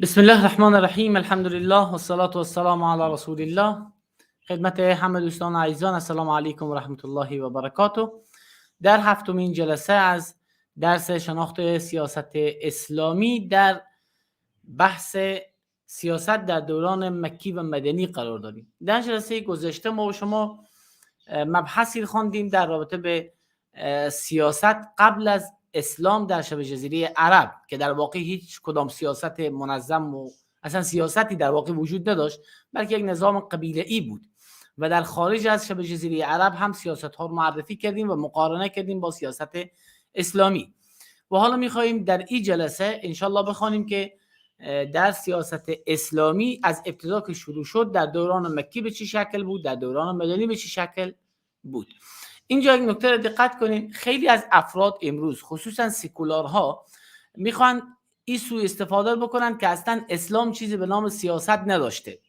بسم الله الرحمن الرحیم، الحمد لله والصلاة والسلام علی رسول الله. خدمت همه دوستان عزیزان، السلام علیکم و رحمت الله و برکاته. در هفتمین جلسه از درس شناخت سیاست اسلامی در بحث سیاست در دوران مکی و مدنی قرار داریم. در جلسه گذشته ما و شما مبحثی خواندیم در رابطه به سیاست قبل از اسلام در شبه جزیره عرب که در واقع هیچ کدام سیاست منظم و اصلا سیاستی در واقع وجود نداشت، بلکه یک نظام قبیله ای بود و در خارج از شبه جزیره عرب هم سیاست ها رو معرفی کردیم و مقارنه کردیم با سیاست اسلامی. و حالا میخواییم در این جلسه انشالله بخوانیم که در سیاست اسلامی از ابتدا که شروع شد در دوران مکی به چه شکل بود، در دوران مدنی به چه شکل بود. اینجا یک نکته رو دقت کنین. خیلی از افراد امروز، خصوصا سکولارها، میخوان این سوء استفاده بکنن که اصلا اسلام چیزی به نام سیاست نداشته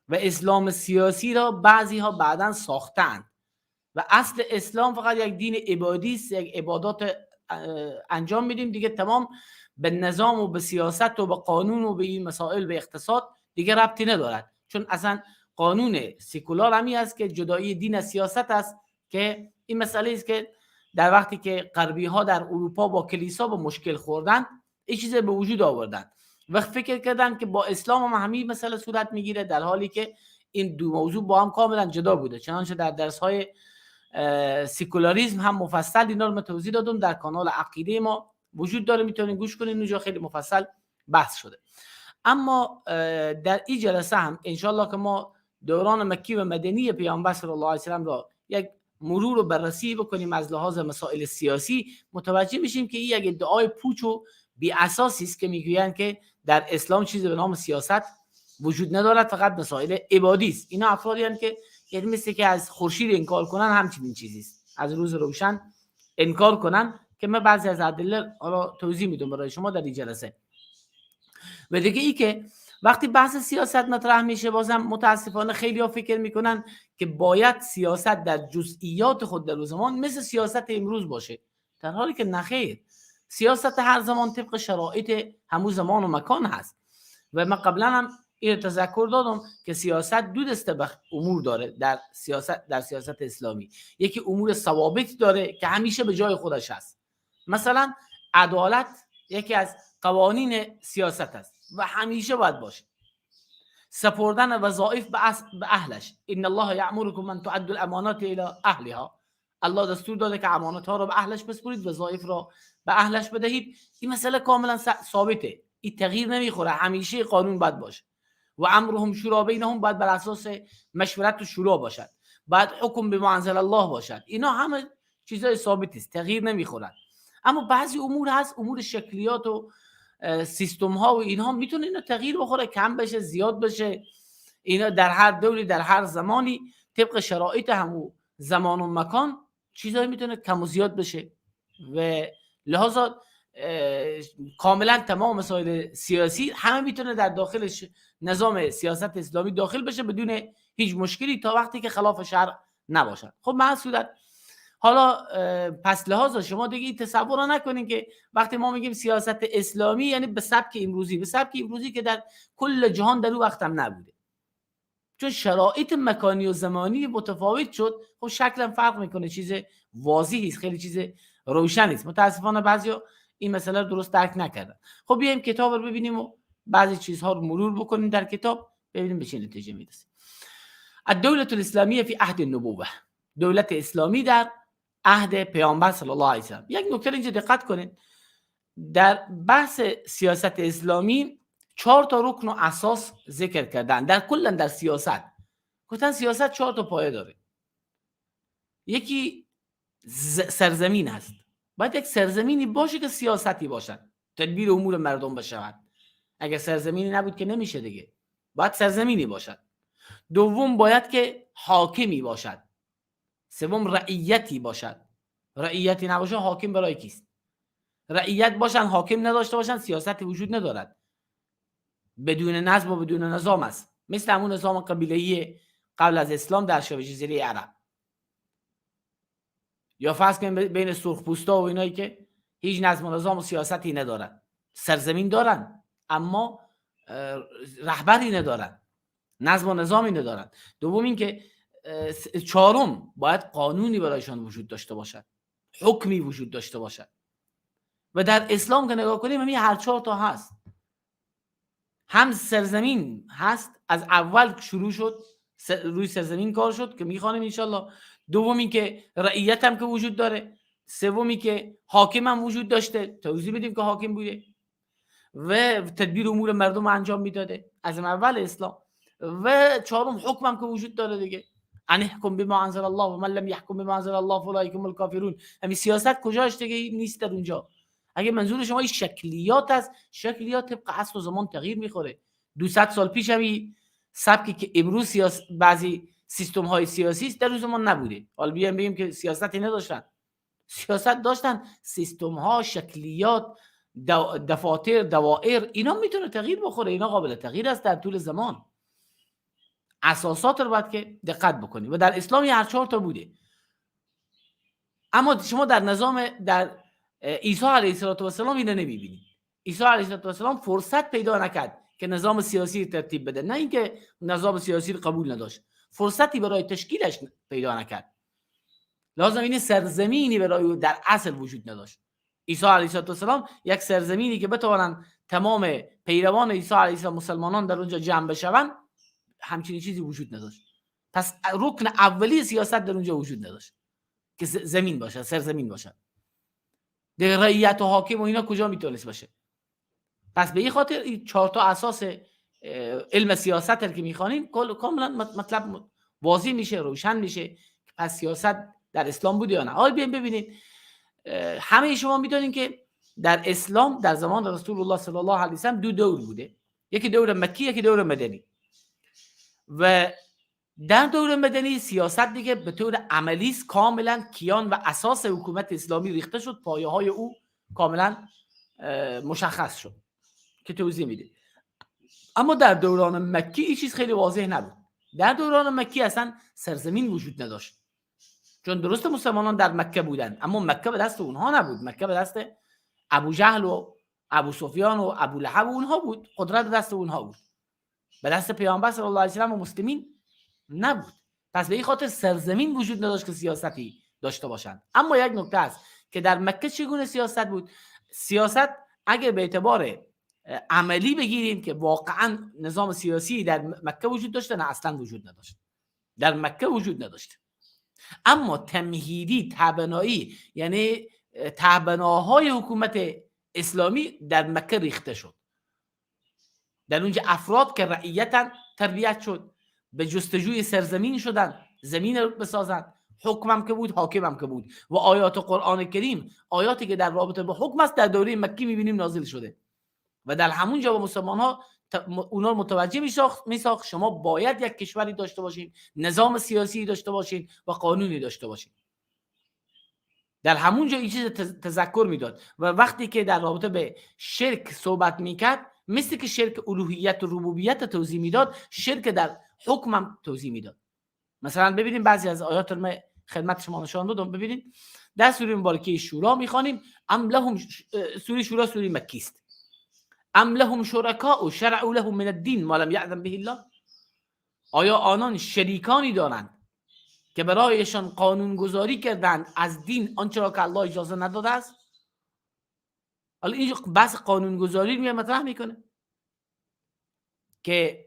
و اسلام سیاسی را بعضی ها بعدا ساختن و اصل اسلام فقط یک دین عبادی است، یک عبادات انجام میدیم دیگه تمام، به نظام و به سیاست و به قانون و به این مسائل، به اقتصاد دیگه ربطی ندارد. چون اصلا قانون سکولار همی است که جدایی دین از سیاست است، که این مسئله است که در وقتی که غربی ها در اروپا با کلیسا به مشکل خوردن، این چیز به وجود آوردن و فکر کردن که با اسلام هم همین مسئله صورت میگیره، در حالی که این دو موضوع با هم کاملا جدا بوده. چنانچه در درس های سکولاریسم هم مفصل اینا رو من توضیح دادم، در کانال عقیده ما وجود داره، میتونین گوش کنین، اونجا خیلی مفصل بحث شده. اما در این جلسه هم انشالله که ما دوران مکی و مدنی پیامبر صلی الله علیه و سلم را یک مرور و بررسی بکنیم از لحاظ مسائل سیاسی، متوجه میشیم که این یک ادعای پوچ و بی اساسی است که میگویند که در اسلام چیزی به نام سیاست وجود ندارد، فقط مسائل عبادی است. اینا افرادی هستند که یعنی مثل که از خورشید انکار کنن، همچنین چیزی است، از روز روشن انکار کنن، که من بعضی از ادله حالا توضیح میدم برای شما در این جلسه. و دیگه ای که وقتی بحث سیاست مطرح میشه، بازم متاسفانه خیلی ها فکر میکنن که باید سیاست در جزئیات خود در زمان مثل سیاست امروز باشه، در حالی که نخیر، سیاست هر زمان طبق شرایط همون زمان و مکان هست. و من قبلا هم این تذکر دادم که سیاست دو دسته امور داره در سیاست اسلامی. یکی امور ثوابت داره که همیشه به جای خودش هست، مثلا عدالت یکی از قوانین سیاست است و همیشه باید باشه. سپردن وظایف به اهلش، ان الله یامرکم ان تؤدوا الامانات الى اهلها، الله دستور داده که امانت ها رو به اهلش بسپرید، وظایف را به اهلش بدهید. این مسئله کاملا ثابته، این تغییر نمیخوره، همیشه قانون باید باشه. و امرهم شورا بینهم، باید بر اساس مشورت و شورا باشد، باید حکم به انزل الله باشد. اینا همه چیزای ثابتی است، تغییر نمیخورن. اما بعضی امور هست، امور شکلیات و سیستم ها و اینها، میتونه اینا تغییر بخوره، کم بشه، زیاد بشه. اینا در هر دوری، در هر زمانی، طبق شرایط همو زمان و مکان چیزایی میتونه کم و زیاد بشه و لحاظا کاملا تمام مسائل سیاسی همه میتونه در داخل نظام سیاست اسلامی داخل بشه بدون هیچ مشکلی، تا وقتی که خلاف شرع نباشد. خب به صورت حالا پس لحاظا شما دیگه این تصور رو نکنین که وقتی ما میگیم سیاست اسلامی یعنی به سبک امروزی، به سبک امروزی که در کل جهان در اون وقت هم نبوده، چون شرایط مکانی و زمانی متفاوت شد، خب شکلا فرق میکنه، چیز واضحی است، خیلی چیز روشنی است. متاسفانه بعضیا این مسئله رو درست درک نکردن. خب بیایم کتاب رو ببینیم و بعضی چیزها رو مرور بکنیم در کتاب، ببینیم به چه نتیجه میرسیم. الدولة الاسلامیه فی عهد النبوه، دولت اسلامی در عهد پیامبر صلی الله علیه و سلم. یک نکته اینجا دقت کنید، در بحث سیاست اسلامی 4 تا رکن و اساس ذکر کردن. در کلا در سیاست گفتن سیاست 4 تا پایه داره. یکی سرزمین هست، باید یک سرزمینی باشه که سیاستی باشد، تدبیر امور مردم بشود. اگر سرزمینی نبود که نمیشه دیگه، باید سرزمینی باشد. دوم باید که حاکمی باشد. سوم رعیتی باشد. رعیتی نباشه حاکم برای کیست؟ رعیت باشن حاکم نداشته باشن سیاستی وجود ندارد، بدون نظم و بدون نظام است، مثل همون نظام قبیله‌ای قبل از اسلام در شبه جزیره عرب، یا فرض کنیم بین سرخپوستا و اینایی که هیچ نظم و نظام و سیاستی ندارن، سرزمین دارن اما رهبری ندارن، نظم و نظامی ندارن. دوم اینکه چهارم، باید قانونی برایشان وجود داشته باشد، حکمی وجود داشته باشد. و در اسلام که نگاه کنیم همین هر چهار تا هست. هم سرزمین هست، از اول شروع شد، روی سرزمین کار شد که میخوانیم انشالله. دوم اینکه رعیت هم که وجود داره. سومی که حاکم هم وجود داشته، توضیح بدیم که حاکم بوده و تدبیر امور مردم انجام میداده از اول اسلام. و چهارم حکم هم که وجود داره دیگه، ان احکم بما انزل الله و من لم یحکم بما انزل الله فاولئک هم الکافرون. همین سیاست کجاش دیگه نیست در اونجا. اگه منظور شما این شکلیات است، شکلیات طبق عصر و زمان تغییر میخوره. 200 سال پیش هم سبکی که امروز بعضی سیستم های سیاسی است در اون زمان نبوده. حالا بیایم بگیم که سیاستی نداشتن، سیاست داشتن، سیستم ها، شکلیات، دفاتر، دوایر، اینا میتونه تغییر بخوره، اینا قابل تغییر است در طول زمان. اساسات رو باید که دقت بکنیم و در اسلام هر چهار تا بوده. اما شما در نظام در عیسی علیه السلام اینو نمیبینید. عیسی علیه السلام فرصت پیدا نکرد که نظام سیاسی ترتیب بده، نه اینکه نظام سیاسی رو قبول نداشت، فرصتی برای تشکیلش پیدا نکرد. لازم اینه سرزمینی برای او در اصل وجود نداشت. عیسی علیه السلام یک سرزمینی که بتوانند تمام پیروان عیسی علیه السلام مسلمانان در اونجا جمع بشوند، همچین چیزی وجود نداشت. پس رکن اولی سیاست در اونجا وجود نداشت که زمین باشه، سرزمین باشه. دیگه رعیت و حاکم و اینا کجا میتونست باشه؟ پس به این خاطر این چهار تا اساس علم سیاست که میخوانیم کاملا مطلب واضح میشه، روشن میشه. پس سیاست در اسلام بود یا نه؟ آیا بیایم ببینید. همه شما میدونین که در اسلام در زمان رسول الله صلی الله علیه و سلم دو دور بوده، یکی دور مکی، یکی دور مدنی. و در دور مدنی سیاست دیگه به طور عملی کاملا کیان و اساس حکومت اسلامی ریخته شد، پایه های او کاملا مشخص شد که توضیح میده. اما در دوران مکی این چیز خیلی واضح نبود. در دوران مکی اصلا سرزمین وجود نداشت، چون درست مسلمانان در مکه بودن اما مکه به دست اونها نبود، مکه به دست ابو جهل و ابو سفیان و ابو لهب و اونها بود، قدرت دست اونها بود، به دست پیامبر صلی الله علیه و سلم و مسلمین نبود. پس به این خاطر سرزمین وجود نداشت که سیاستی داشته باشند. اما یک نکته است که در مکه چگونه سیاست بود؟ سیاست اگر به اعتبار عملی بگیریم که واقعا نظام سیاسی در مکه وجود داشته، نه اصلا وجود نداشت، در مکه وجود نداشت. اما تمهیدی، تبنایی، یعنی تبناهای حکومت اسلامی در مکه ریخته شد. در اونجا افراد که رعیتن تربیت شد، به جستجوی سرزمین شدن، زمین رو بسازن. حکمم که بود، حاکمم که بود. و آیات قرآن کریم، آیاتی که در رابطه با حکم است، در دوره مکی میبینیم نازل شده و در همون جا با مسلمان ها اونا متوجه میساخت شما باید یک کشوری داشته باشین، نظام سیاسی داشته باشین و قانونی داشته باشین. در همون جا این چیز تذکر میداد. و وقتی که در رابطه به شرک صحبت میکرد، مثل که شرک الوهیت و ربوبیت توضیح میداد، شرک در حکمم توضیح میداد. مثلا ببینیم بعضی از آیات رو من خدمت شما نشان دادم. ببینید در سوره مبارکه شورا میخوانیم، ام لهم، سوره شورا سوره مکی است، ام لهم شرکاء شرعوا لهم من الدین ما لم یأذن به الله. آیا آنان شریکانی دارند که برایشان قانون گذاری کردند از دین آنچه را که الله اجازه نداده است؟ حالا این بحث قانون گذاری رو مطرح میکنه که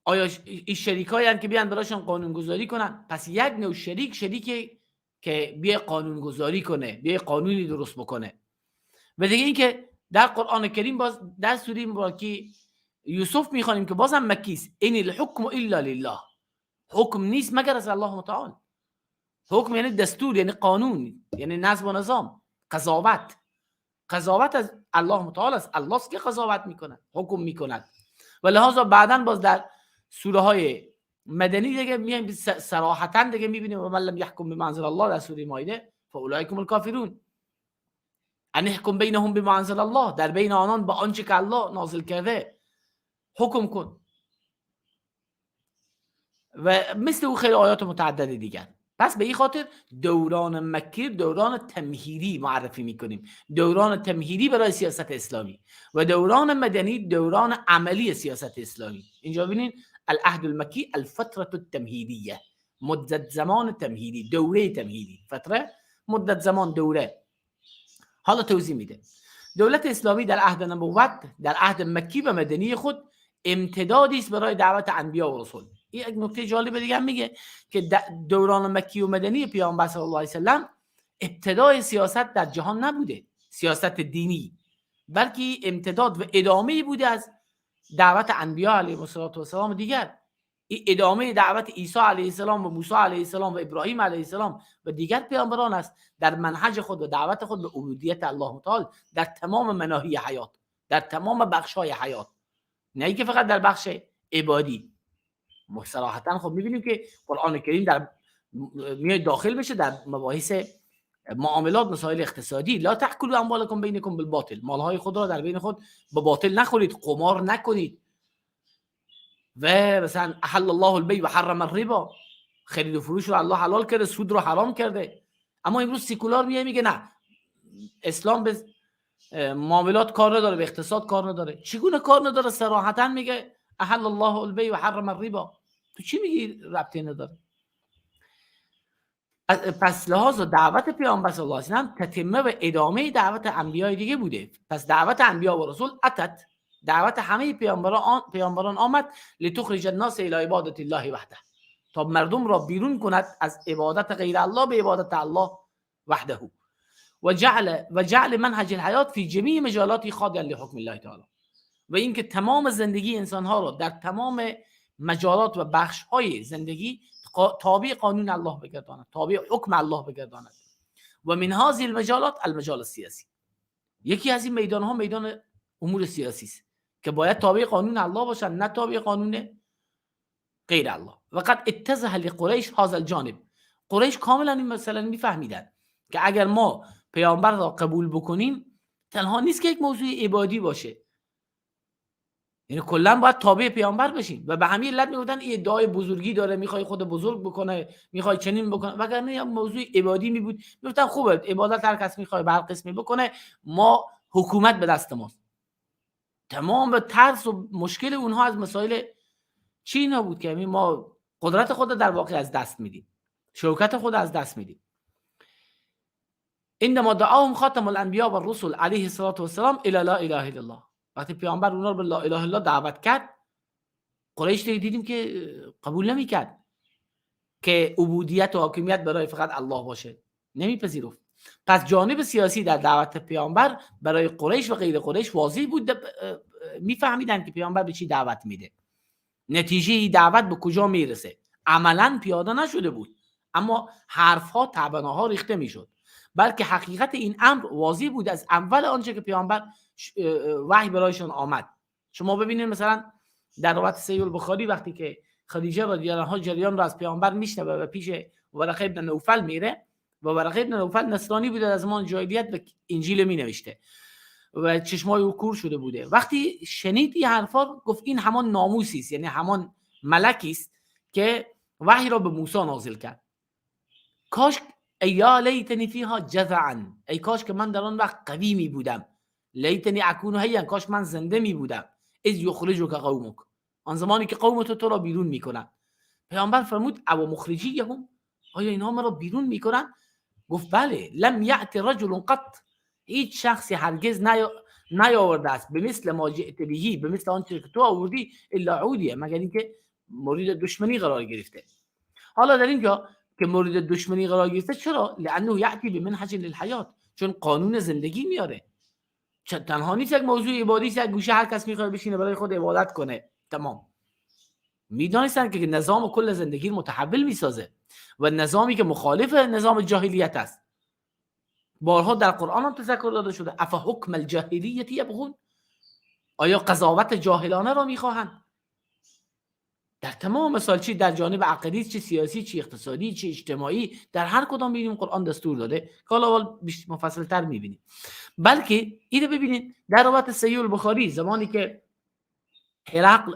آیا این شریکایی هستند که بیان برایشان قانون گذاری کنن؟ پس یک نوع شریک، شریکی که بیا قانون گذاری کنه، بیا قانونی درست بکنه. و دیگه اینکه در قرآن کریم باز در سوره مبارکه یوسف میخوانیم که بازم مکی است، ان الحکم الا لله، حکم نیست مگر از الله متعال. حکم یعنی دستور، یعنی قانون، یعنی نظم و نظام، قضاوت. قضاوت از الله متعال است، الله است که قضاوت میکند، حکم میکند. و لهذا بعداً باز در سوره های مدنی دیگه میایم صراحتاً دیگه میبینیم و من لم یحکم بما انزل الله در سوره مائده فاولئک هم الکافرون. ان احکم بینهم بما انزل الله، در بین آنان با آنچه که الله نازل کرده حکم کن. و مثل او خیلی آیات متعدد دیگر. پس به این خاطر دوران مکی دوران تمهیدی معرفی میکنیم، دوران تمهیدی برای سیاست اسلامی، و دوران مدنی دوران عملی سیاست اسلامی. اینجا ببینین العهد المکی الفترة التمهیدیه، مدت زمان تمهیدی، دوره تمهیدی، فتره مدت زمان دوره. حالا توضیح میده دولت اسلامی در عهد نبوت، در عهد مکی و مدنی خود امتدادی است برای دعوت انبیا و رسول. این یک نکته جالب دیگه هم میگه که دوران مکی و مدنی پیامبر صلی الله علیه و سلم ابتدای سیاست در جهان نبوده، سیاست دینی، بلکه امتداد و ادامه بوده از دعوت انبیا علیهم السلام دیگر. این ادامه دعوت عیسی علیه السلام و موسی علیه السلام و ابراهیم علیه السلام و دیگر پیامبران است در منهج خود و دعوت خود به عبودیت الله تعالی در تمام مناهی حیات، در تمام بخش‌های حیات، نه اینکه فقط در بخش عبادی. صراحتاً خب می‌بینیم که قرآن کریم در میاد داخل بشه در مباحث معاملات، مسائل اقتصادی. لا تأکلوا اموالکم بینکم بالباطل، مالهای خود را در بین خود با باطل نخورید، قمار نکنید. و مثلا احل الله البیع و حرم الربا، خرید و فروش رو الله حلال کرده، سود رو حرام کرده. اما امروز سیکولار میاد میگه نه، اسلام به معاملات کار نداره، به اقتصاد کار نداره. چگونه کار نداره؟ صراحتا میگه احل الله البیع و حرم الربا. تو چی میگی ربطی نداره؟ پس لحاظ دعوت پیامبر صلی الله علیه و سلم تتمه و ادامه دعوت انبیای دیگه بوده. پس دعوت انبیا و رسول اتت، دعوت همه پیامبران آمد لتخرج الناس الی عبادت الله وحده، تا مردم را بیرون کند از عبادت غیر الله به عبادت الله وحده. و جعل منهج الحیات فی جمیع مجالات خاضعا لحکم الله تعالی، و اینکه تمام زندگی انسانها را در تمام مجالات و بخش‌های زندگی تابع قانون الله بگرداند، تابع حکم الله بگرداند. و من هذه المجالات المجال السیاسی، یکی از این میدان‌ها میدان امور سیاسی است که باید تابع قانون الله باشند، نه تابع قانون غیر الله. و قد اتضح لقریش هذا الجانب، قریش کاملا این مسئله میفهمیدن که اگر ما پیامبر را قبول بکنیم تنها نیست که یک موضوع عبادی باشه، یعنی کلا باید تابع پیامبر بشیم. و به همین علت میگفتن این ادعای بزرگی داره، میخوای خود بزرگ بکنه، میخوای چنین بکنه، وگرنه یه موضوع عبادی میبود. میگفتن خوبه عبادت هر کس میخواد به هر قسمی بکنه، ما حکومت به دست ماست. تمام ترس و مشکل اونها از مسائل چی اینا بود که ما قدرت خود در واقع از دست میدیم، شوکت خود از دست میدیم. عندما دعاهم خاتم الانبیاء والرسل علیه الصلاة والسلام الی لا اله الا الله، وقتی پیامبر اونا رو به لا اله الا الله دعوت کرد، قریش دیدیم که قبول نمیکرد که عبودیت و حاکمیت برای فقط الله باشه، نمیپذیرفت. پس جانب سیاسی در دعوت پیامبر برای قریش و غیر قریش واضح بود، میفهمیدن که پیامبر به چی دعوت میده، نتیجه این دعوت به کجا میرسه. عملا پیاده نشده بود، اما حرفها تبناها ریخته میشد، بلکه حقیقت این امر واضح بود از اول آنچه که پیامبر وحی برایشان آمد. شما ببینید مثلا در روایت صحیح البخاری وقتی که خدیجه رضی الله عنها جریان را از پیامبر میشنوه و پیش ورقه ابن نوفل میره، و ورقه ابن نوفل نصرانی بوده از زمان جاهلیت و انجیل می نوشته و چشمای او کور شده بوده. وقتی شنید این حرفا گفت این همان ناموسی است، یعنی همان ملکی است که وحی را به موسی نازل کرد. کاش ای یا لیتنی فیها جذعا، ای کاش که من در آن وقت قوی می بودم، لیتنی اکون حیا، کاش من زنده می بودم، اذ یخرجک قومک، آن زمانی که قوم تو را بیرون میکنن. پیامبر فرمود او مخرجیهم، آیا اینها مرا بیرون میکنن؟ گفت بله. لم یأت رجل قط، هیچ شخصی هرگز نیاورده است به مثل ما جئت بهی، به مثل آنچه که تو آوردی، الا عودیه، مگر اینکه مورد دشمنی قرار گرفته. حالا در اینجا که مورد دشمنی قرار گرفته چرا؟ لانه یأتی بمنهج للحیات، چون قانون زندگی میاره. تنها نیست یک موضوع عبادی است، یک گوشه هر کس میخواد بشینه برای خود عبادت کنه، تمام. میدانستن که نظام کل زندگی متحول میسازه و نظامی که مخالف نظام جاهلیت است. بارها در قرآن هم تذکر داده شده، اف حکم الجاهلیت یبغون، آیا قضاوت جاهلانه را میخواهند؟ در تمام مسائل، چی در جانب عقدی، چی سیاسی، چی اقتصادی، چی اجتماعی، در هر کدام میبینیم قرآن دستور داده که حالا مفصل تر میبینیم. بلکه اینو ببینید در روایت صحیح البخاری زمانی که هرقل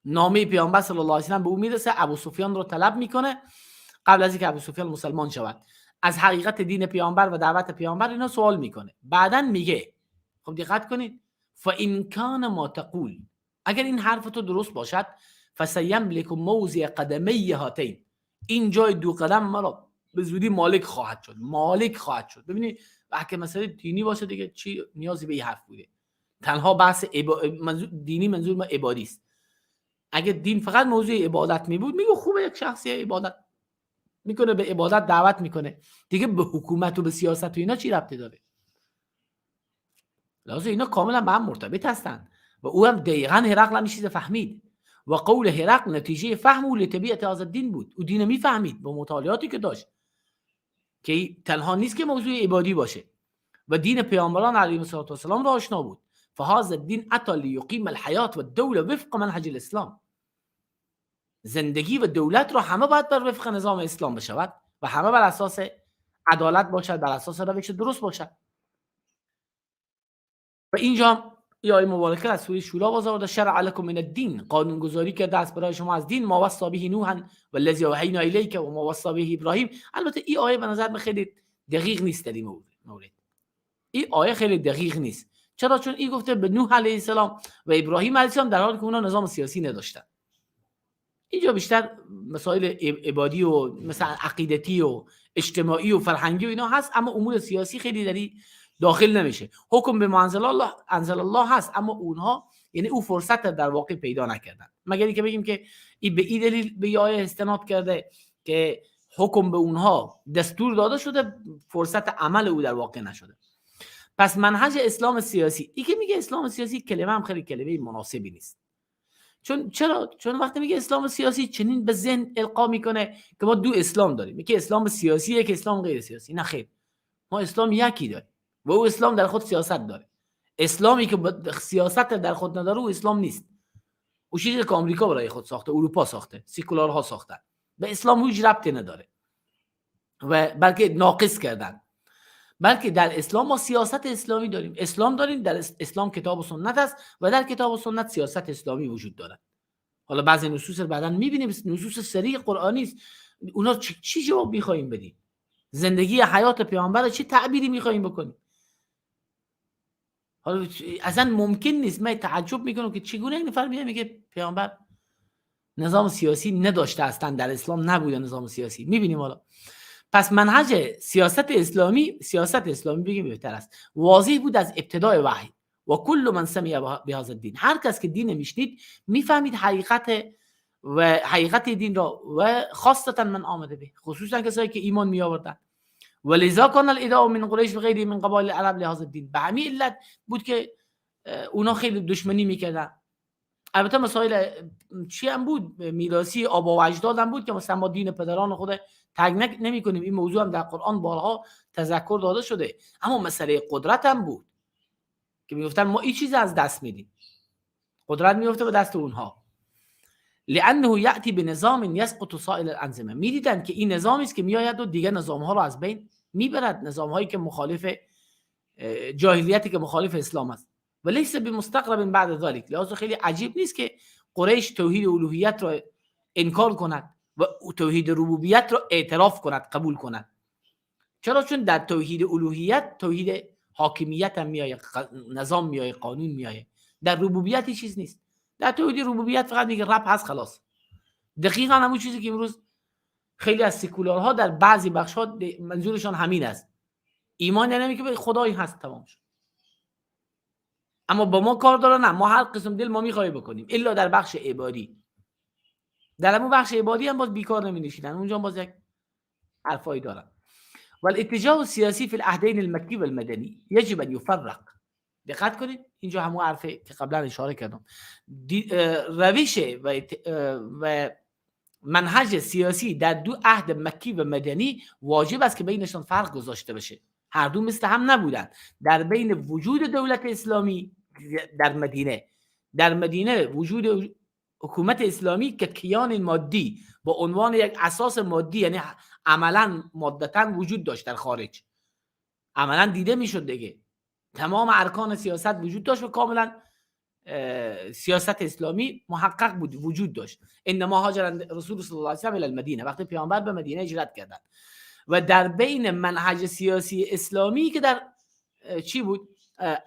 نامه پیامبر صلی الله علیه و سلم به او میرسه، ابو سفیان رو طلب میکنه قبل از اینکه ابو سفیان مسلمان شود، از حقیقت دین پیامبر و دعوت پیامبر اینا سوال میکنه. بعدا میگه، خب دقت کنید، فان کان ما تقول، اگر این حرف تو درست باشد، فسیملک موضع قدمی هاتین، این جای دو قدم مرا به زودی مالک خواهد شد، مالک خواهد شد. ببینید وقتی مسئله دینی باشه دیگه چی نیازی به این حرف بوده؟ تنها بحث دینی منظور ما عبادی است. اگه دین فقط موضوع عبادت می بود، میگه خوبه یک شخصی عبادت میکنه، به عبادت دعوت میکنه، دیگه به حکومت و به سیاست و اینا چی ربطی داره؟ لازم اینا کاملا به هم مرتبط هستن و او هم دقیقاً هرقل هم چیز فهمید و قول هرقل نتیجه فهم او لطبیعت هذا الدین بود. او دین میفهمید با مطالعاتی که داشت که تنها نیست که موضوع عبادی باشه و دین پیامبران علیهم السلام را آشنا بود. فهذا الدین اتى لیقیم الحیات و الدوله وفق منهج الاسلام. زندگی و دولت را همه باید بر وفق نظام اسلام بشود و همه بر اساس عدالت باشد، بر اساس روش درست باشد. و اینجا ای آیه مبارکه از سوره شورا باز آورده، شرع لکم من الدین، قانون گذاری کرده است برای شما از دین، ما وصا به نوحا والذی اوحینا الیک و ما وصا به ابراهیم. البته این آیه به نظر من خیلی دقیق نیست در این مورد. این آیه خیلی دقیق نیست. چرا؟ چون این گفته به نوح علیه السلام و ابراهیم علیه السلام در حالی که اونا نظام سیاسی نداشتن. اینجا بیشتر مسائل عبادی و مثلا عقیدتی و اجتماعی و فرهنگی و اینا هست، اما امور سیاسی خیلی دری داخل نمیشه. حکم به ما انزل الله، انزل الله هست، اما اونها یعنی او فرصت در واقع پیدا نکردن. مگر اینکه بگیم که این به این دلیل به آیه استناد کرده که حکم به اونها دستور داده شده، فرصت عمل او در واقع نشده. پس منهج اسلام سیاسی، این که میگه اسلام سیاسی، کلمه هم خیلی کلمه مناسبی نیست. چون چرا؟ چون وقتی میگه اسلام سیاسی چنین به ذهن القا میکنه که ما دو اسلام داریم، یکی اسلام سیاسی، یکی اسلام غیر سیاسی. نه خیر، ما اسلام یکی داریم و او اسلام در خود سیاست داره. اسلامی که سیاست در خود نداره او اسلام نیست. او چیزی که آمریکا برای خود ساخته، اروپا ساخته، سیکولارها ساختن، به اسلام هیچ ربطی نداره و بلکه ناقص کردن. بلکه در اسلام ما سیاست اسلامی داریم، اسلام داریم، در اسلام کتاب و سنت است و در کتاب و سنت سیاست اسلامی وجود دارد. حالا بعضی نصوص رو بعداً می‌بینیم، نصوص صریح قرآنی است. اونا چی جواب می‌خوایم بدیم؟ زندگی حیات پیامبر چه تعبیری می‌خوایم بکنیم؟ حالا اصلا ممکن نیست. من تعجب میکنم که چگونه این نفر میاد میگه پیامبر نظام سیاسی نداشته، اصلا در اسلام نبوده نظام سیاسی. میبینیم حالا. پس منهج سیاست اسلامی، سیاست اسلامی بگیم بهتر است، واضح بود از ابتدای وحی و کل من سمع بهذا الدین، هر کس که دین میشنید میفهمید حقیقت و حقیقت دین را و خاصتا من آمده به، خصوصا کسایی که ایمان می آوردن. و لذا کان الاداء من قریش و غیره من قبایل العرب لهذا الدین. به همین علت بود که اونا خیلی دشمنی میکردن. البته مسائل چی هم بود، میراثی آبا و اجداد هم بود که مثلا ما دین پدران خود ترک نمی کنیم. این موضوع هم در قرآن بارها تذکر داده شده. اما مسئله قدرت هم بود که میگفتن ما این چیز از دست میدیم، قدرت میفته به دست اونها. لانه یاتی بنظام یسقط سائر الانظمه، میدیدن که این نظامی است که میآید و دیگه نظام ها رو از بین میبرد، نظام هایی که مخالف جاهلیتی که مخالف اسلام است. و لیس بمستغرب بعد ذلک، لذا خیلی عجیب نیست که قریش توحید الوهیت را انکار کند و توحید ربوبیت را اعتراف کند، قبول کند. چرا؟ چون در توحید الوهیت توحید حاکمیت هم میآید، نظام میآید، قانون میآید. در ربوبیت چیز نیست. در توحید ربوبیت فقط میگه رب هست، خلاص. دقیقاً همون چیزی که امروز خیلی از سکولارها در بعضی بخش‌ها منظورشان همین است. ایمان یعنی که خدایی هست، تمام شد. اما با ما کار داره؟ نه، ما هر قسم دل ما میخوایم بکنیم، الا در بخش عبادی. در همون بخش عبادی هم باز بیکار نمی‌نشینن، اونجا هم باز یک حرفایی دارن. والاتجاه السیاسی فی العهدین المکی و المدنی یجب ان یفرق. دقت کنید، اینجا همون حرفی که قبلا اشاره کردم. روش و منهج سیاسی در دو عهد مکی و مدنی واجب است که بینشان فرق گذاشته بشه. هر دو مثل هم نبودند. در بین وجود دولت اسلامی در مدینه، در مدینه وجود حکومت اسلامی که کیان مادی با عنوان یک اساس مادی، یعنی عملا مادتا وجود داشت، در خارج عملا دیده میشد دیگه، تمام ارکان سیاست وجود داشت و کاملا سیاست اسلامی محقق بود، وجود داشت. انما هاجر رسول صلی الله علیه و سلم الی المدینه، وقتی پیامبر به مدینه هجرت کردند و در بین منهج سیاسی اسلامی که در چی بود،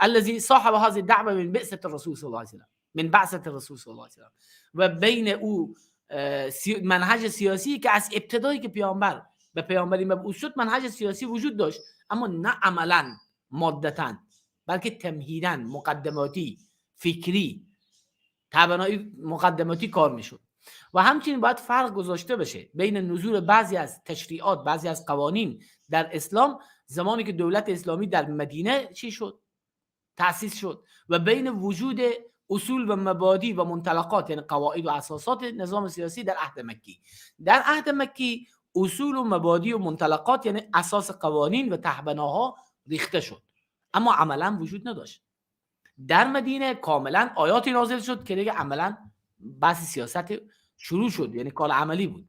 الذی صاحب هذه الدعوه من بعثه الرسول صلی الله علیه و سلم، من بعثه الرسول صلی الله علیه و سلم، و بین او منهج سیاسی که از ابتدایی که پیامبر به پیامبری مبعوث شد منهج سیاسی وجود داشت، اما نه عملا مادتا، بلکه تمهیدا مقدماتی فکری تبنایی مقدماتی کار میشد. و همچنین باید فرق گذاشته بشه بین نزول بعضی از تشریعات، بعضی از قوانین در اسلام زمانی که دولت اسلامی در مدینه چی شد، تأسیس شد، و بین وجود اصول و مبادی و منطلقات، یعنی قواعد و اساسات نظام سیاسی در عهد مکی. در عهد مکی اصول و مبادی و منطلقات، یعنی اساس قوانین و تهبناها ریخته شد، اما عملا وجود نداشت. در مدینه کاملا آیاتی نازل شد که دیگه عملا بحث سیاست شروع شد، یعنی کار عملی بود.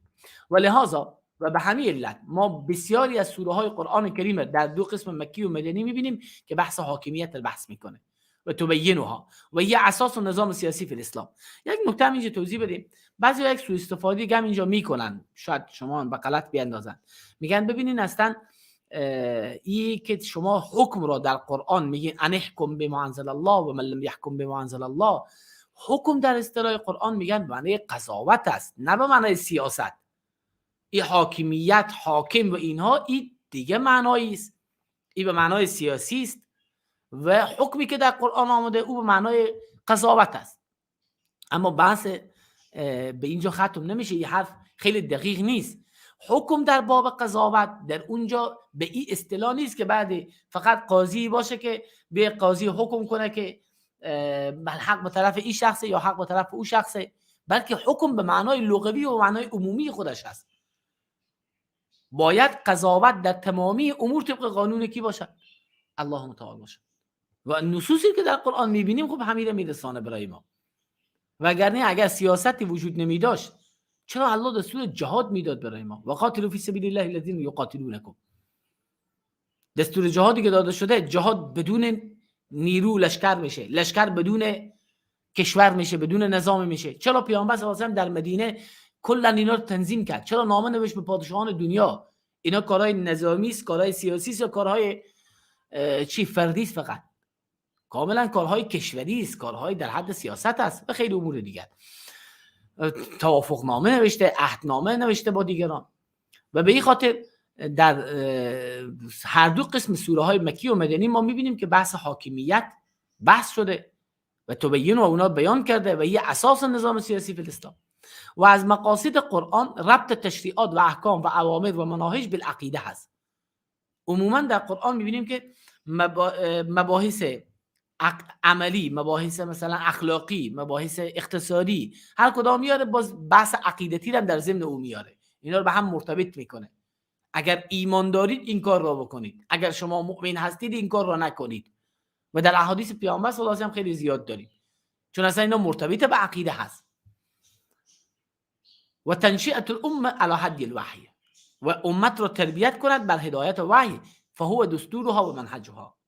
و لذا و به همین علت ما بسیاری از سوره های قرآن کریم در دو قسم مکی و مدنی میبینیم که بحث حاکمیت رو بحث میکنه و تبینها و یه اساس و نظام سیاسی فی الاسلام. یک نکته هم اینجا توضیح بدیم، بعضی یک سوء استفاده هم اینجا میکنن، شاید شما به غلط بیاندازن، میگن ببینین اصلا ای که شما حکم را در قرآن میگین ان احکم بما انزل الله و من لم یحکم بما انزل الله، حکم در اصطلاح قرآن میگن به معنی قضاوت است، نه به معنای سیاست. این حاکمیت، حاکم و اینها، این دیگه معنایی است، این به معنای سیاسی است و حکمی که در قرآن آمده او به معنای قضاوت است. اما بحث به اینجا ختم نمیشه، این حرف خیلی دقیق نیست. حکم در باب قضاوت در اونجا به این اصطلاح نیست که بعد فقط قاضی باشه که به قاضی حکم کنه که حق به طرف این شخصه یا حق به طرف او شخصه، بلکه حکم به معنای لغوی و معنای عمومی خودش هست. باید قضاوت در تمامی امور طبق قانون کی باشد؟ الله متعال باشد. و نصوصی که در قرآن میبینیم خب همین میرسانه برای ما. وگرنه اگر سیاستی وجود نمیداشت چرا الله دستور جهاد میداد برای ما؟ و قاتلوا فی سبیل الله الذین یقاتلونکم. دستور جهادی که داده شده، جهاد بدون نیرو لشکر میشه، لشکر بدون کشور میشه، بدون نظام میشه. چرا پیامبر صلی الله علیه و در مدینه کلا اینا رو تنظیم کرد؟ چرا نامه نوشت به پادشاهان دنیا؟ اینا کارهای نظامی است، کارهای سیاسی است یا کارهای چی فردی است؟ فقط کاملا کارهای کشوری است، کارهای در حد سیاست است و خیلی امور دیگر. توافقنامه نوشته، عهدنامه نوشته با دیگران. و به این خاطر در هر دو قسم سوره های مکی و مدنی ما میبینیم که بحث حاکمیت بحث شده و تبیین و اونا بیان کرده و یه اساس نظام سیاسی فی الاسلام. و از مقاصد قرآن ربط تشریعات و احکام و اوامر و مناهج بالعقیده هست. عموما در قرآن میبینیم که مباحث عملی، مباحث مثلا اخلاقی، مباحث اقتصادی، هر کدام میاره باز بحث عقیدتی هم در ضمن او میاره، اینا رو به هم مرتبط میکنه. اگر ایمان دارید این کار را بکنید، اگر شما مؤمن هستید این کار را نکنید. و در احادیث پیامبر صلی الله علیه و آله خیلی زیاد داریم، چون اصلا اینا مرتبط به عقیده هست. و تنشئه الامه علی حد الوحی، و امت را تربیت کند بر هدایت وحی، فهو دستورها و منهجها،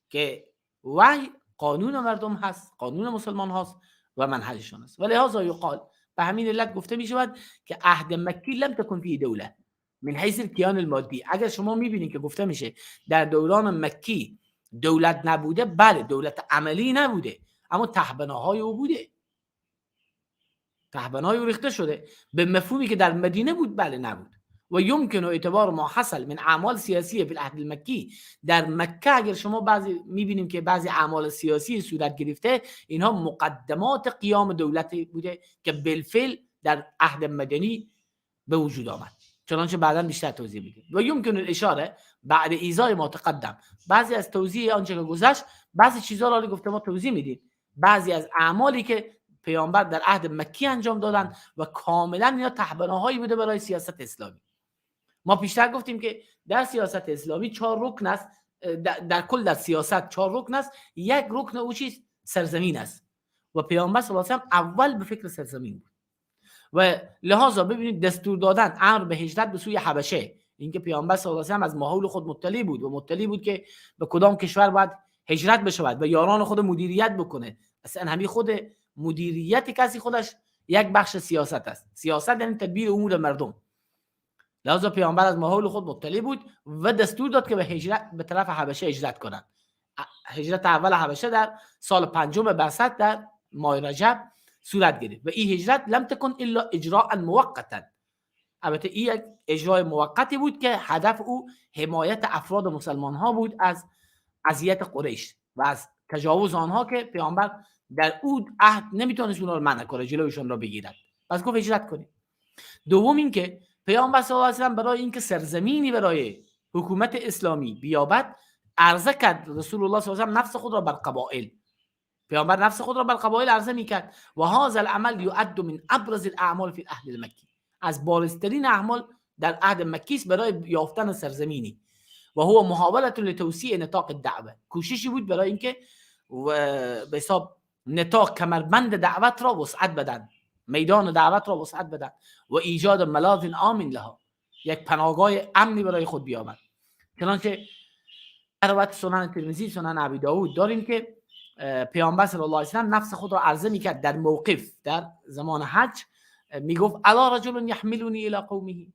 که وحی قانون مردم هست، قانون مسلمان هاست و منهجشان است. و لهذا یقال، به همین علت گفته می شود که عهد مکی لم تکن فیه دوله من حیث الکیان المادی. اگر شما میبینید که گفته میشه در دوران مکی دولت نبوده، بله دولت عملی نبوده، اما تهبناهای او بوده، تهبنای او ریخته شده به مفهومی که در مدینه بود، بله نبود. و یمکن اعتبار ما حصل من اعمال سیاسی فی العهد المکی. در مکه اگر شما بعضی میبینیم که بعضی اعمال سیاسی صورت گرفته، اینها مقدمات قیام دولت بوده که بالفعل در عهد مدنی به وجود آمد، چنانچه بعدا بیشتر توضیح میدیم. و یمکن الاشاره بعد ایزای ما تقدم، بعضی از توضیح آنچه که گذشت، بعضی چیزا رو گفته ما توضیح میدیم، بعضی از اعمالی که پیامبر در عهد مکی انجام دادن و کاملا اینا تهبناهایی بوده برای سیاست اسلامی. ما پیشتر گفتیم که در سیاست اسلامی 4 رکن است، در کل در سیاست 4 رکن است. یک رکن او چیست؟ سرزمین است. و پیامبر صلی الله علیه و اول به فکر سرزمین بود. و لحاظا ببینید دستور دادن امر به هجرت به سوی حبشه، اینکه پیامبر صلی الله علیه و از ماحول خود مطلع بود و مطلع بود که به کدام کشور باید هجرت بشود و یاران خود مدیریت بکنه. اصلا همین خود مدیریت کسی خودش یک بخش سیاست است. سیاست یعنی تدبیر امور مردم. لذا پیامبر از ماحول خود مطلع بود و دستور داد که به هجرت به طرف حبشه هجرت کنند. هجرت اول حبشه در سال پنجم بعثت در ماه رجب صورت گرفت و این هجرت لم تکن الا اجراء موقتا. البته این یک اجرای موقتی بود که هدف او حمایت افراد مسلمان ها بود از اذیت قریش و از تجاوز آنها که پیامبر در او عهد نمیتونست اونها رو منع کنه، جلویشون را بگیرد. پس گفت هجرت کنید. دوم اینکه پیامبر صلی الله علیه و سلم برای اینکه سرزمینی برای حکومت اسلامی بیابد عرضه کرد. رسول الله صلی الله علیه و سلم نفس خود را بر قبایل، پیامبر نفس خود را بر قبایل عرضه میکرد. و هذا العمل یعد من ابرز الاعمال فی الاهل المکی، از بارزترین اعمال در عهد مکی است برای یافتن سرزمینی. و هو محاوله لتوسیع نطاق الدعوه، کوششی بود برای اینکه و به حساب نطاق کمربند دعوت را وسعت بدن، میدان دعوت را وسعت بدن و ایجاد ملاذ آمن لها، یک پناهگاه امنی برای خود بیابند. چنانچه در روایت سنن ترمذی، سنن ابی داود داریم که پیامبر صلی الله علیه و سلم نفس خود را عرضه میکرد در موقف در زمان حج، میگفت الا رجل یحملنی الی قومه،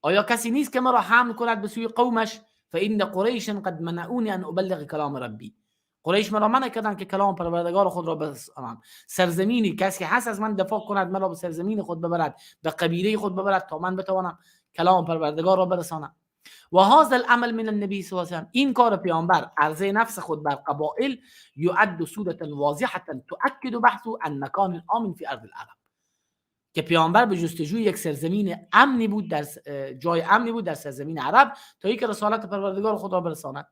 آیا کسی نیست که مرا حمل کند به سوی قومش؟ فان قریش قد منعونی ان ابلغ کلام ربی، قریش مرا منع کردند که کلام پروردگار خود را برسانم. سرزمینی کسی هست از من دفاع کند، مرا به سرزمین خود ببرد، به قبیله خود ببرد تا من بتوانم کلام پروردگار را برسانم. و هذا العمل من النبی صلی الله علیه و سلم، این کار پیامبر عرضه نفس خود بر قبائل، یعد صورة واضحة تؤکد بحث عن مکان آمن فی ارض العرب، که پیامبر به جستجوی یک سرزمین امنی بود در جای امنی بود در سرزمین عرب تا اینکه رسالت پروردگار خود را برساند.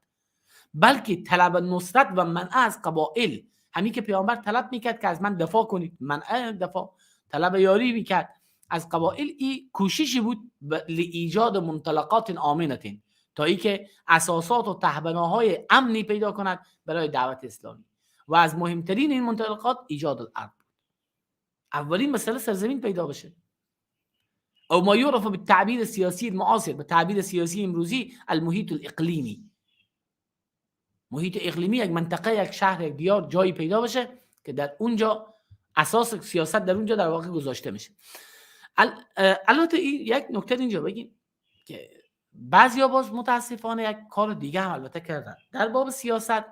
بلکه طلب نصرت و منع از قبائل، همین که پیامبر طلب میکرد که از من دفاع کنید، منع دفاع، طلب یاری میکرد از قبائل، ای کوششی بود لایجاد منطلقات آمنه، تا اینکه اساسات و تهبناهای امنی پیدا کند برای دعوت اسلامی. و از مهمترین این منطلقات ایجاد الارض، اولین مسئله سرزمین پیدا بشه. او ما یعرف بالتعبیر السیاسی المعاصر، به تعبیر سیاسی امروزی المحیط الاقلیمی. محیط اقلیمی یک منطقه، یک شهر، یک دیار، جایی پیدا بشه که در اونجا اساس سیاست در اونجا در واقع گذاشته میشه. البته این یک نکته اینجا بگیم که بعضیا باز متاسفانه یک کار دیگه هم البته کردن در باب سیاست،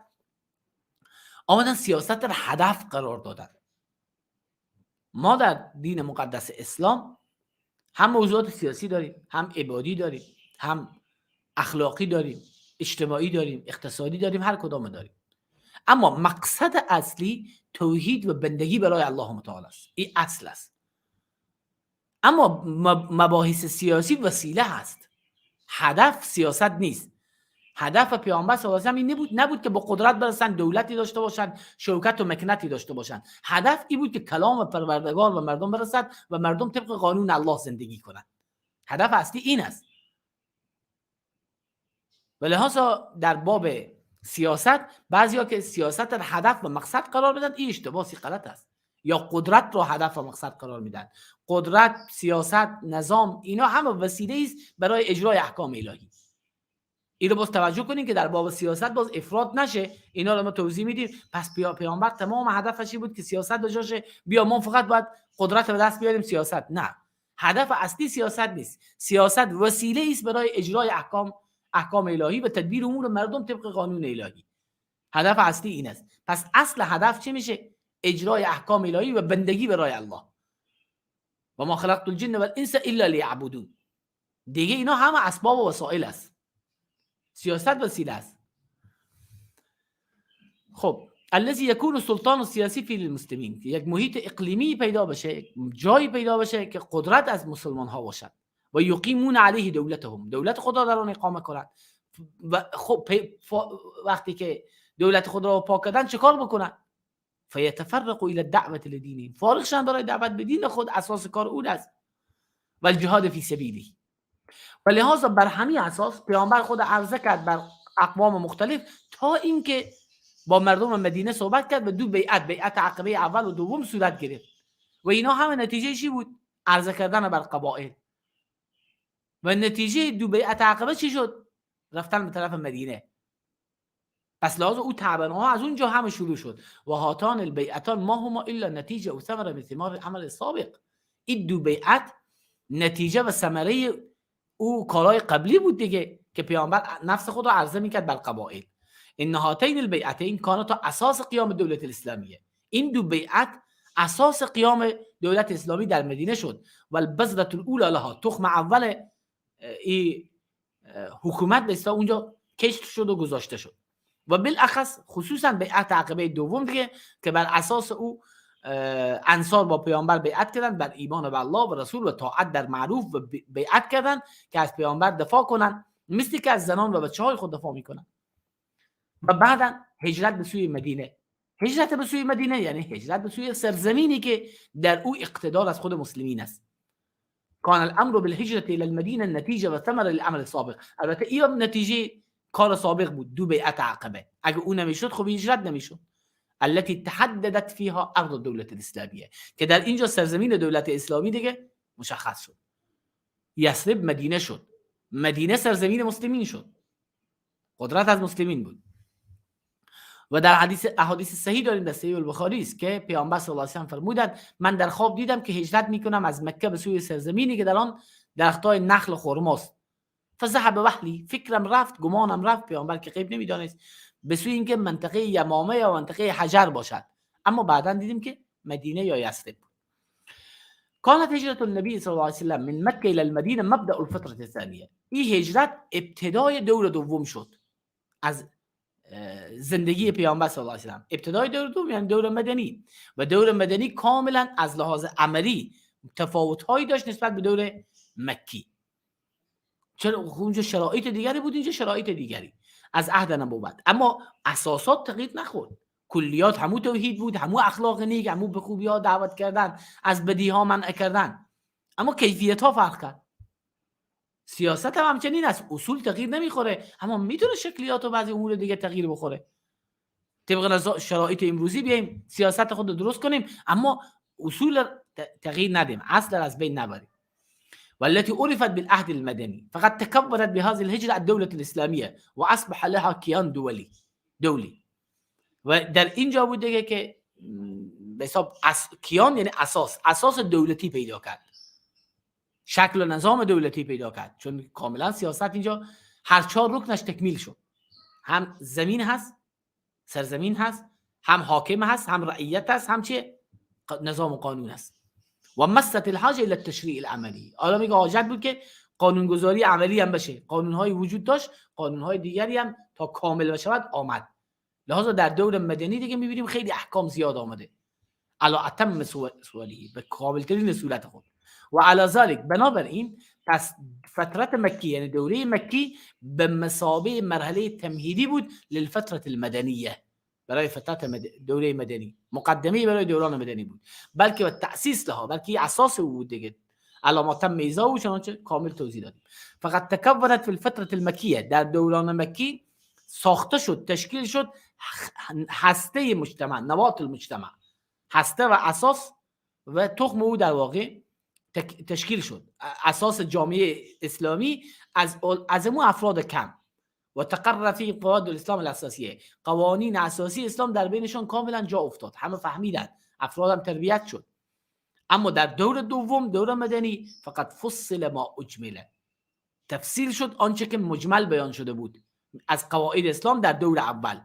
آمدن سیاست در هدف قرار دادن. ما در دین مقدس اسلام هم موضوعات سیاسی داریم، هم عبادی داریم، هم اخلاقی داریم، اجتماعی داریم، اقتصادی داریم، هر کدام داریم. اما مقصد اصلی توحید و بندگی برای الله متعال است، این اصل است. اما مباحث سیاسی وسیله هست، هدف سیاست نیست. هدف پیامبر صلی الله علیه و آله این نبود که با قدرت برسن، دولتی داشته باشن، شوکت و مکنتی داشته باشن. هدف این بود که کلام پروردگار و مردم برسد و مردم طبق قانون الله زندگی کنند. هدف اصلی این است. و لذا در باب سیاست بعضیا که سیاست در هدف و مقصد قرار میدن، این اشتباهی غلط است. یا قدرت را هدف و مقصد قرار میدن. قدرت، سیاست، نظام، اینا همه وسیله است برای اجرای احکام الهی. این رو باز توجه کنین که در باب سیاست باز افراط نشه، اینا رو ما توضیح میدیم. پس پیامبر تمام هدفش این بود که سیاست به جاشه بیا ما فقط باید قدرت به دست بیاریم، سیاست نه. هدف اصلی سیاست نیست. سیاست وسیله است برای اجرای احکام الهی و تدبیر امور مردم طبق قانون الهی. هدف اصلی این است. پس اصل هدف چی میشه؟ اجرای احکام الهی و بندگی برای الله. و ما خلقت الجن والانس الا لیعبدون. دیگه اینا همه اسباب و وسایل است. سیاست وسیله است. خب الذي يكون السلطان السیاسی فی المسلمین، یک محیط اقلیمی پیدا بشه، جایی پیدا بشه که قدرت از مسلمان ها باشد. و یقیمون علیه دولتهم، دولت خود را در آن اقامه کنند. و خب وقتی که دولت خود را پاک کردن چه کار بکنن؟ فیتفرقوا الی الدعوه لدینهم، فارغ شدن برای دعوت به دین خود، اساس کار اون است. و الجهاد فی سبیله. و لهذا بر همین اساس پیامبر خود عرضه کرد بر اقوام مختلف تا اینکه با مردم مدینه صحبت کرد و دو بیعت، بیعت عقبه اول و دوم صورت گرفت. و اینا همه نتیجه چی بود؟ عرضه کردن بر قبایل. و نتیجه دو بیعت عقبه چی شد؟ رفتن به طرف مدینه. پس لحاظ او تعبناها از اونجا همه شروع شد. و هاتان البیعتان ما هما الا نتیجه و ثمره من ثمار العمل السابق. این دو بیعت نتیجه و ثمره او کارهای قبلی بود دیگه که پیامبر نفس خود را عرضه میکرد بر قبایل. ان هاتین البیعتین کانتا اساس قیام دولت الاسلامیه. این دو بیعت اساس قیام دولت اسلامی در مدینه شد. و البذرة الاولى لها، تخم اول ای حکومت به اصطلاح اونجا کشت شد و گذاشته شد. و بالاخص خصوصا بیعت عقبه دوم دیگه که بر اساس او انصار با پیامبر بیعت کردن بر ایمان به الله و رسول و طاعت در معروف و بیعت کردن که از پیامبر دفاع کنن مثل که از زنان و بچه های خود دفاع میکنن. و بعدا هجرت به سوی مدینه. هجرت به سوی مدینه یعنی هجرت به سوی سرزمینی که در او اقتدار از خود مسلمین است. کان الامر بالهجرة الى المدینه نتیجه و ثمره للعمل السابق. البته این نتیجه کار سابق بود، دو بیعت عقبه. اگه اون نمیشد خب هجرت نمیشد. التي تحددت فيها ارض الدولة الاسلامیه که در اینجا سرزمین دولت اسلامی دیگه مشخص شد. یثرب مدینه شد، مدینه سرزمین مسلمین شد، قدرت از مسلمین بود. و در حدیث احادیث صحیح داریم در صحیح البخاری است که پیامبر صلی الله علیه و سلم فرمودند من در خواب دیدم که هجرت میکنم از مکه به سوی سرزمینی که در آن درختای نخل و خرماست. فذهب وحلی، فکرم رفت، گمانم رفت، پیامبر که غیب نمیدانست، به سوی اینکه منطقه یمامه یا منطقه حجر باشد. اما بعدا دیدیم که مدینه یا یثرب بود. كانت هجرة النبي صلى الله عليه وسلم من مكة إلى المدينة مبدأ الفترة الثانية. این هجرت ابتدای دور دوم شد از زندگی پیامبر صلی الله علیه و سلم. ابتدای دور دوم یعنی دور مدنی، و دور مدنی کاملا از لحاظ عملی تفاوت‌هایی داشت نسبت به دور مکی. چرا اونجا شرایط دیگری بود، اینجا شرایط دیگری از عهد نبوت، اما اساسات تغییر نخورد. کلیات همو توحید بود، همو اخلاق نیک، همو به خوبی ها دعوت کردن، از بدی ها منع کردن، اما کیفیت ها فرق کرد. سیاست هم همچنین است، اصول تغییر نمیخوره، اما میتونه شکلیات و بعضی امور دیگه تغییر بخوره. طبق شرایط امروزی بیایم سیاست خود رو درست کنیم، اما اصول تغییر ندیم، اصل از بین نبریم. والتي عرفت بالعهد المدني فقد تكبرت بهذه الهجرة الدولة الإسلامية وأصبح لها كيان دولي. و در اینجا بود دیگه که به حساب کیان یعنی اساس دولتی پیدا کرد، شکل و نظام دولتی پیدا کرد، چون کاملا سیاست اینجا هر چهار رکنش تکمیل شد. هم زمین هست، سرزمین هست، هم حاکم هست، هم رعیت هست، هم چه نظام و قانون هست. و مست الحاجه الى التشریع العملی. حالا میگه حاجت بود که قانونگذاری عملی هم بشه، قانون‌های وجود داشت، قانون‌های دیگری هم تا کامل بشود آمد. لذا در دور مدنی دیگه می‌بینیم خیلی احکام زیاد آمده، علی اتم سوالی، به کاملترین صورت خود. و علی ذلک، بنابراین پس فترت مکی یعنی دوره مکی به مثابه مرحله تمهیدی بود للفترة المدنیه، برای فترت دوره مدنی، مقدمه برای دوران مدنی بود، بلکه و تأسیس لها، بلکه اساس او بود دیگه. علامات میزا و چنانچه کامل توضیح دادیم. فقط تکونت فی الفترة المکیه، در دوران مکی ساخته شد، تشکیل شد هسته مجتمع، نوات المجتمع، هسته و اساس و تخم او در واقع تشکیل شد. اساس جامعه اسلامی از امو افراد کم و تقرر فی قواعد الاسلام الاساسیه، قوانین اساسی اسلام در بینشان کاملا جا افتاد، همه فهمیدن، افرادم تربیت شد. اما در دور دوم، دور مدنی، فقط فصل ما اجمله، تفصیل شد آنچه که مجمل بیان شده بود از قواعد اسلام در دور اول.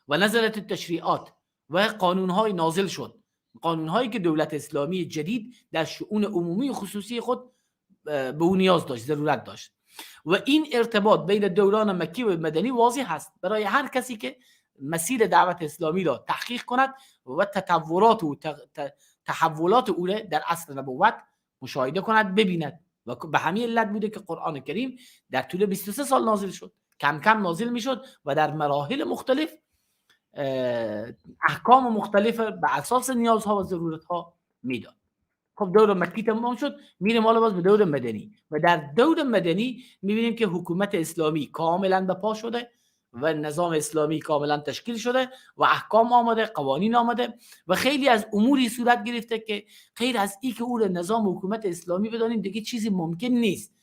و نزلت التشریعات، و قانونهای نازل شد، قانونهایی که دولت اسلامی جدید در شؤون عمومی و خصوصی خود به او نیاز داشت، ضرورت داشت. و این ارتباط بین دوران مکی و مدنی واضح هست برای هر کسی که مسیر دعوت اسلامی را تحقیق کند و تطورات و تحولات او را در عصر نبوت مشاهده کند، ببیند. و به همین علت بوده که قرآن کریم در طول 23 سال نازل شد، کم کم نازل میشد و در مراحل مختلف احکام مختلف به اساس نیازها و ضرورتها میداد. خب دور مکی تمام شد، میریم حالا باز به دور مدنی. و در دور مدنی میبینیم که حکومت اسلامی کاملا به پا شده و نظام اسلامی کاملا تشکیل شده و احکام آمده، قوانین آمده و خیلی از اموری صورت گرفته که غیر از این که او را نظام حکومت اسلامی بدانیم دیگه چیزی ممکن نیست.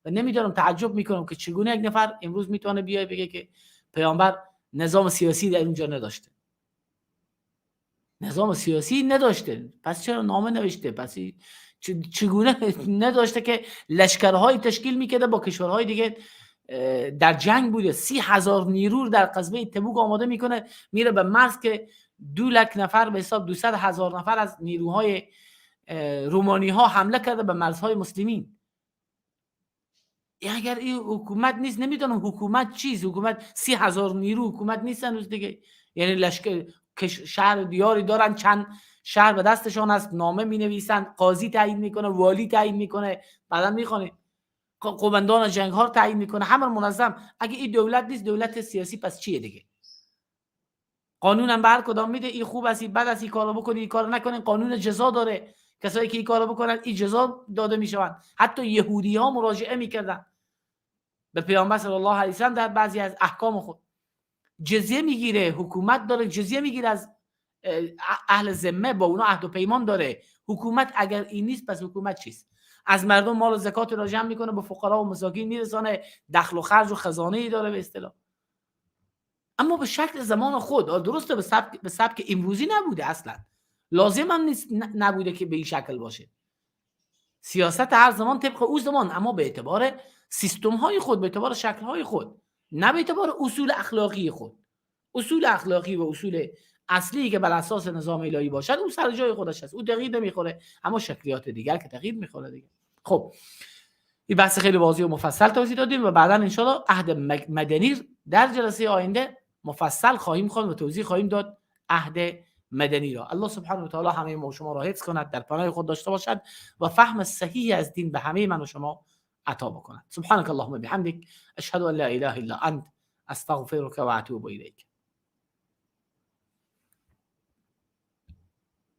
و نمیدونم، تعجب میکنم که چگونه یک نفر امروز میتونه بیای بگه که پیامبر نظام سیاسی در اونجا نداشته، نظام سیاسی نداشته. پس چرا نامه نوشته؟ پس چگونه نداشته که لشکرهای تشکیل میکرده، با کشورهای دیگه در جنگ بوده. 30,000 نیرو در قصبه تبوک آماده میکنه، میره به مرز که 2 لک نفر به حساب 200,000 نفر از نیروهای رومانی ها حمله کرده به مرزهای مسلمین. اگر این حکومت نیست، نمیدونم حکومت چیست. حکومت 30,000 نیرو حکومت نیست هنوز دیگه. یعنی لشکر شهر دیاری دارن، چند شهر به دستشان است، نامه می نویسن، قاضی تعیین میکنه، والی تعیین میکنه، بعدا میخوانه قومندان جنگ ها تعیین میکنه، همه منظم. اگه این دولت نیست، دولت سیاسی پس چیه دیگه؟ قانون هم بر کدام میده، این خوب است، این بد است، این کارو بکنی، این کارو نکنین. قانون جزا داره، کسایی که این کارو بکنن این جزا داده میشوند. حتی یهودی ها مراجعه میکردن به پیامبر صلی الله علیه و سلم در بعضی از احکام خود. جزیه میگیره، حکومت داره جزیه میگیره از اهل ذمه، با اونا عهد و پیمان داره. حکومت اگر این نیست، پس حکومت چیست؟ از مردم مال و زکات را جمع میکنه، به فقرا و مساکین میرسانه، دخل و خرج و خزانه ای داره به اصطلاح، اما به شکل زمان خود. درسته به سبک امروزی نبوده، اصلا لازم هم نیست، نبوده که به این شکل باشه. سیاست هر زمان طبق او زمان، اما به اعتبار سیستم های خود، به اعتبار شکل های خود، نه به اعتبار اصول اخلاقی خود. اصول اخلاقی و اصول اصلی که بر اساس نظام الهی باشد، او سر جای خودش است، او تغییر نمیخوره، اما شکلیات دیگر که تغییر میخوره دیگه. خب این بحث خیلی واضح و مفصل توضیح دادیم و بعدا انشالله عهد مدنی در جلسه آینده مفصل خواهیم خواند و توضیح خواهیم داد عهد مدنی را. الله سبحانه و تعالی همه ما و شما را حفظ کند، در پناه خود داشته باشد و فهم صحیح از دین به همه من و شما عطا بکند. سبحانك اللهم بحمدك، اشهد ان لا اله الا انت، استغفرك و اتوب الیک.